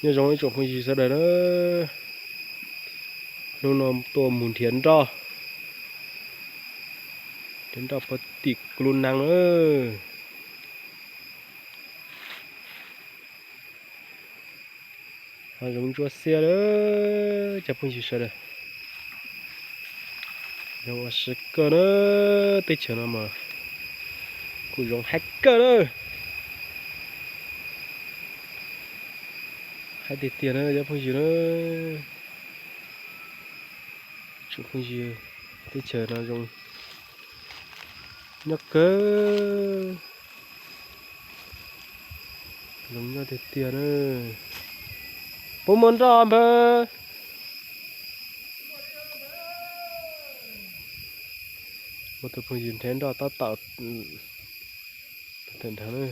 Nyob zoo ib tsoom phooj ywg sawv daws na, hnub no tuaj mus nrhiav nroj, nrhiav nroj puag tim kuv lub nees na. Hav zoov ntsuab xiab lawm cov phooj ywg sawv daws. Zoo ua si kawg na, teb chaws no mas kuj zoo haib kawg na. Haib tiag tiag na cov phooj ywg na. Tsoom phooj ywg, teb chaws no zoo nyob kawg, zoo nyob tiag tiag na. Puas muaj nroj npawg? Muaj tus phooj ywg nrhiav nroj tab tom tawm nrad na.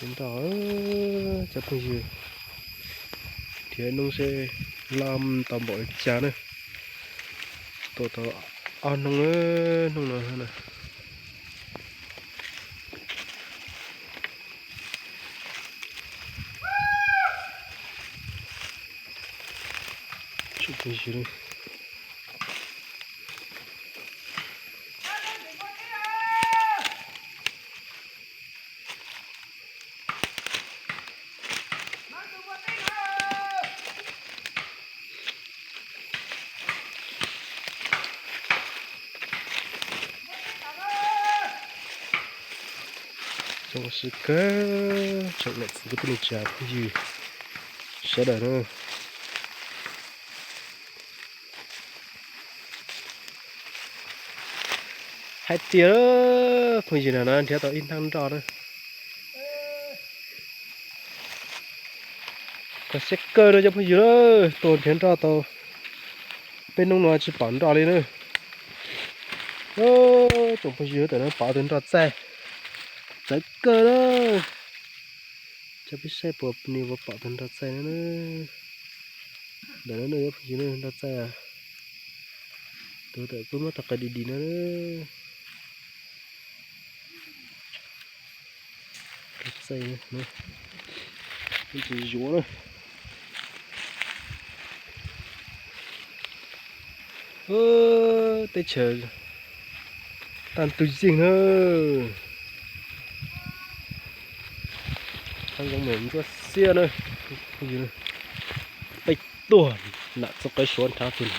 Nrhiav nroj, cov phooj ywg, nrhiav noob seb loj tau npaum li cas na. Tuaj tau ob hnub na, hnub no na. Tsoom phooj ywg, zoo ua si kawg tsoom niam txiv kwv tij neej tsa phooj ywg sawv daws na. Hais tias phooj ywg na, nrhiav tau ib hnab nroj na. Kho siab kawg na cov phooj ywg na, tuaj nrhiav nroj tau peb hnub no tsis pom nroj li na. Tsoom phooj ywg, tam no pom tus nroj txaij, txawv kawg na. Coj peb saib puas, nws puas pom tus nroj txaij na. Ntawm no cov phooj ywg, nroj txaij. Tus tam kuj muab tau qe dim dim na. Nroj txaij, tsis zuav na. Teb chaws tag ntug yeej na. Hav zoov mas ntsuab xiab na. Peb tuaj nam txog qe suav nrhav tus.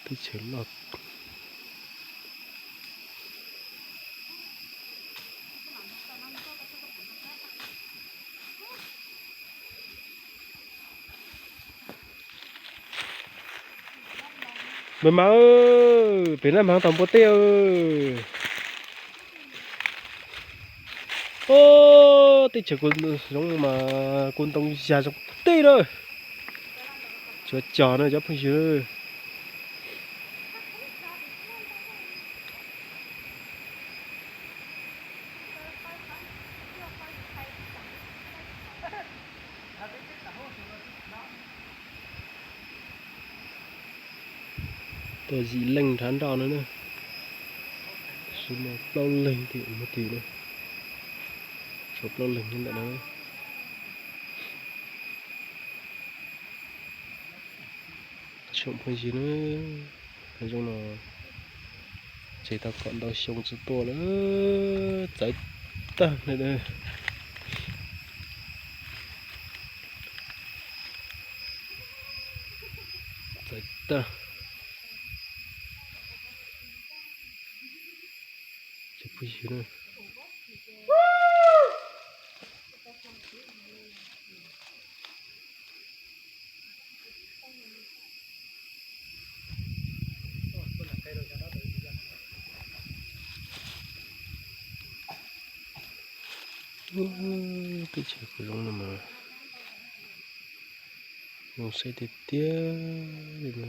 Teb chaws loj. Npawg Mas, pem nab hmaav tau npua teb. Teb chaws kuv zoov mas kuv ntoo yag zoo teb na. Tsuav cog na cov phooj ywg. Tuaj yim leej nrhav nroj no na. Sis mas plaub leeg tim mus tim na. Tshuav plaub leeg nyob ntawm no. Tsoom phooj ywg na, zoo no tseg tau kaum ntau xyoo tsis tuaj lawm, txawv tag li. Txawv tag. Cov phooj ywg na. Teb chaws kuv zoov no mas zoo saib tiag tiag li na.